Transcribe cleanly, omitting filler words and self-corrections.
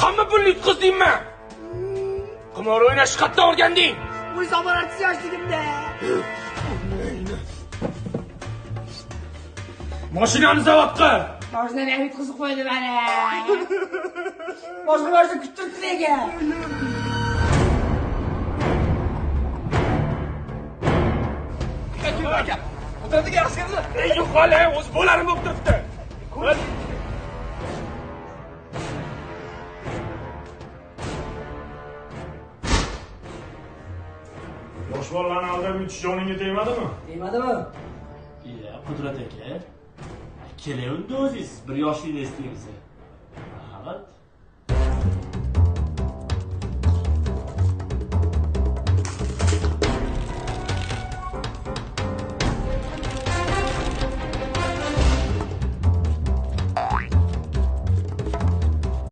Hamma pulni yutqizdingmi? Qimor o'ynashni qayerdan o'rganding? O'zim artist yoshligimda. Mashinani zavod qil. Mashinani ham yutqizib qo'ydi mana. Boshqa mashina kuttiribdi nega? Aka, o'tiradigan yaxshimi? Ey yo'qol, o'zi bo'larim bo'lib turibdi. Yosh bolalarni aldab yutish joningga tegmadimi? Tegmadimi? Iya, Qudrat aka. Keling unda o'zingiz, bir yoshlikni eslaymiz. Marhamat.